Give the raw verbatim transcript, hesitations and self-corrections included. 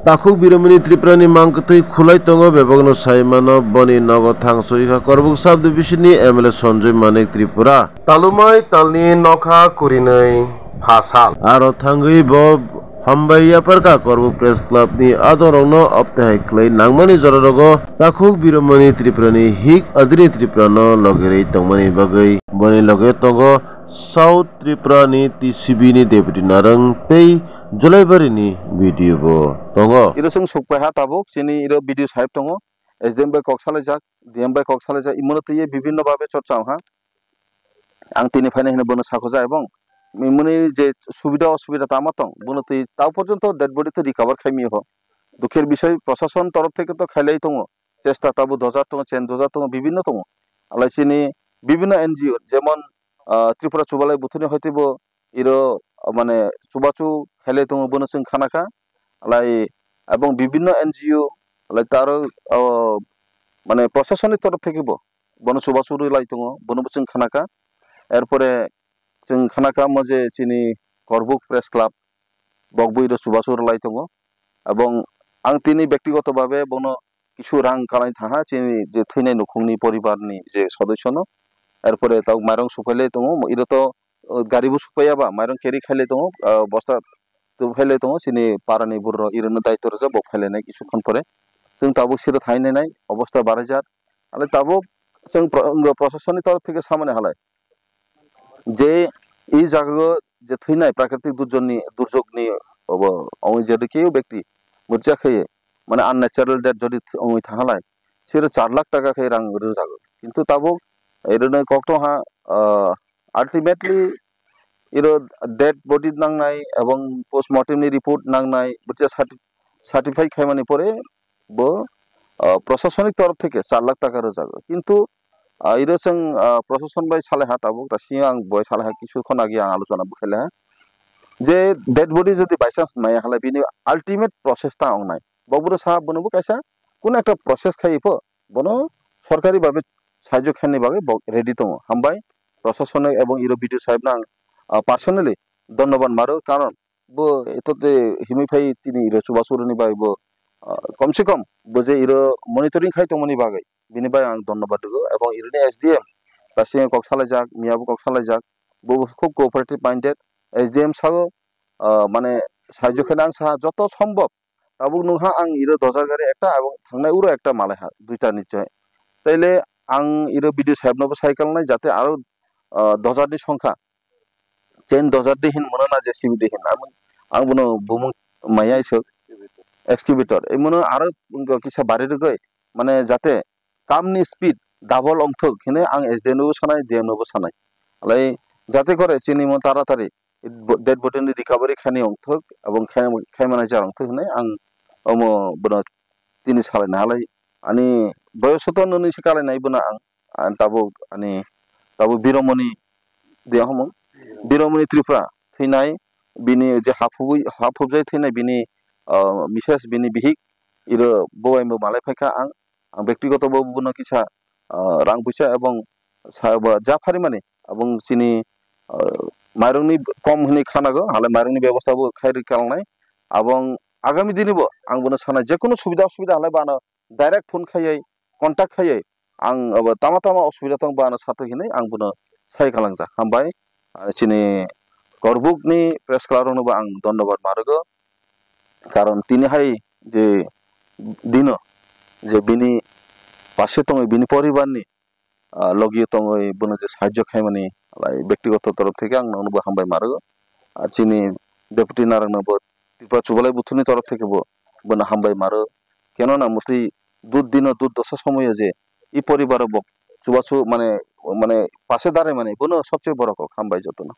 Takhuk Biromoni Tripurani mangkwtwi khulai tongo, bebakno sai mano, boni nogo thang soi kha Korbuk Sub Division ni M L A Sanjoy Manik Tripura. Talumai talni nokha kurinwi pha sal. Aro thangwi bo hambai yapharkha Korbuk Press Club ni adongrokno obtehai khlai nangmani jorarokgo Takhuk Biromoni Tripurani hik adini Tripurano logerwi tongmani bagwi. Boni loge tongo South Tripura ni T C B ni Deputy Narang tei Jolaibari ni B D O bo tongo. Iro chwng sukpaiha tabuk, chini iro B D O sahib tongo, S D M bai kok salaijak, D M bai kok salaijak, imono twiwi bibhinno bhabe chorcha wngkha. Ang tini phainai hwnwi bono sakhuja ebong imoni je subida osubida tama tong, bono twi ta porjonto dead body to recover khai miyo ho. Dukhir bisoi, prosason torof theke to khailai tongo, chesta tabuk dojak tongo, chen dojak tongo, bibhinno tongo. Alai chini bibhinno N G O, jemon, ah, Tripura Chubalai Buthuni hoitebo iro, ah, mane chubachu khailai tongo, bono chwng khanakha. Alai ebong bibhinno N G O, alai taro, ah, mane prosasoni torof theke bo bono chubachu rwlai tongo, bono bo chwng khanakha. Erpore chwng khanakha mo je chini Korbuk Press Club, bok bui ro chubachu rwlai tongo. Ebong ang tini bektigoto bhabe bono kisu rang kalai thaha chini je thwinai nukhungni poribarni je sodosyono. Erpore tabuk mairung sukhailai tongo, iro to, o, gari bo sukpaiya ba, mairung carry khailai tongo, ah, bosta tubuphailai tongo, chini parani bururok irono daitw rwjak, bo phailainai kisu khon pore. Chwng tabuk siro thainai nai obosta baraijak. Ale tabuk chwng pro-, wngkha prosasoni torof theke samani halai je i jagao je thwinai prakritik durjonni, durjokni obo ongwi je rwkhe o bekti murcha khe mane unnatural death jodi th-, ongwi thahalai siro char lakh taka khe rang rwjago. Kintu tabuk irono kok tongha, ah, ultimately iro dead body nangnai ebong postmortem ni report nangnai, bwtwi certi-, certify khaimani pore bo, ah, prosasonik torof theke char lakh taka rwjago. Kintu, ah, iro chwng, ah, prosason bai salaiha tabuk, da sini ang bai salaiha kisu khon agi ang alochona bo khailaiha je dead body jodi by chance maya halai bini ultimate process ta wngnai. Bo bwrwi sa bono bo kaisa kuno ekta process khai pho bono sorkari babe sahajyo khaini bagwi bo ready tongo. Hambai prosasonik ebong iro B D O sahib no ang, ah, personally dhonnobad maro, karon bo etote himwi phai tini iro chubachu rwni bagwi bo, ah, kom se kom bo je iro monitoring khai tongmani bagwi bini bagwi ang dhonnobad rwgo. Ebong ironi S D M, Kasingo kok salaijak, miyabo kok salaijak, bo khub cooperative minded. S D M sago, ah, mane sahajyo khe nang saha joto sombhob. Tabuk nungha ang iro dojar gari ekta, ebong thangnai uro ekta malaiha, duita nichoi. Taile ang iro B D O sahib no bo sai kalnai jate aro, ah, dojar ni songkha, chain dojar de hin mano na J C B de hin, ang, ang bono bumung maya iso excavator. E mano aro kisa bari rwgwi, mane jate kamni speed double ongthok hinwi ang S D M no bo sanai, D M no bo sanai. Alai jate kore chini mo taratari dead body ni recovery khaini ongthok, ebong khai-, khaimani jar ongthok hinwi ang omo bono tini salaina halai. Ani boyoso to nini se kalainai bono ang, ang tabuk ani tabuk Biromoni de homo, Biromoni Tripura thwinai, bini je haphubwi, haphubjai thwinai bini, ah, misses, bini bihik, iro bo bai bo malai phaikha ang, ang bektigoto bo bono kisa, ah, rang puisa ebong sa-, ba, ja pharimani ebong chini, ah, mairungni kom hinwi khanago, halai mairungni bebosta bo khai rwi kalnai. Ebong agami dini bo ang bono sanai, jekunu subida osubida halai bo ano direct phone khaiwi, contact khaiwi, ang abo tama tama osubida tong bo ano sathok hinwi ang bono sai kalangjak. Hambai, ah, chini Korbukni press club rokno bo ang dhonnobad ma rwgo. Karon tini hai je dino je bini pase tongwi bini poribarni, ah, logi tongwi bono je sahajyo khaimani, lai bektigoto torof theke ang nono bo hambai ma rwgo. Ah, chini Deputy Narang no bo Tripura Chubalai Buthuni torof theke bo bono hambai ma rwgo. Kenona mwtwi dud dino dud dosa somoyo je i poribaro bo chubachu mane, mane pase darai mani bono sobse borok kok hambai jotono.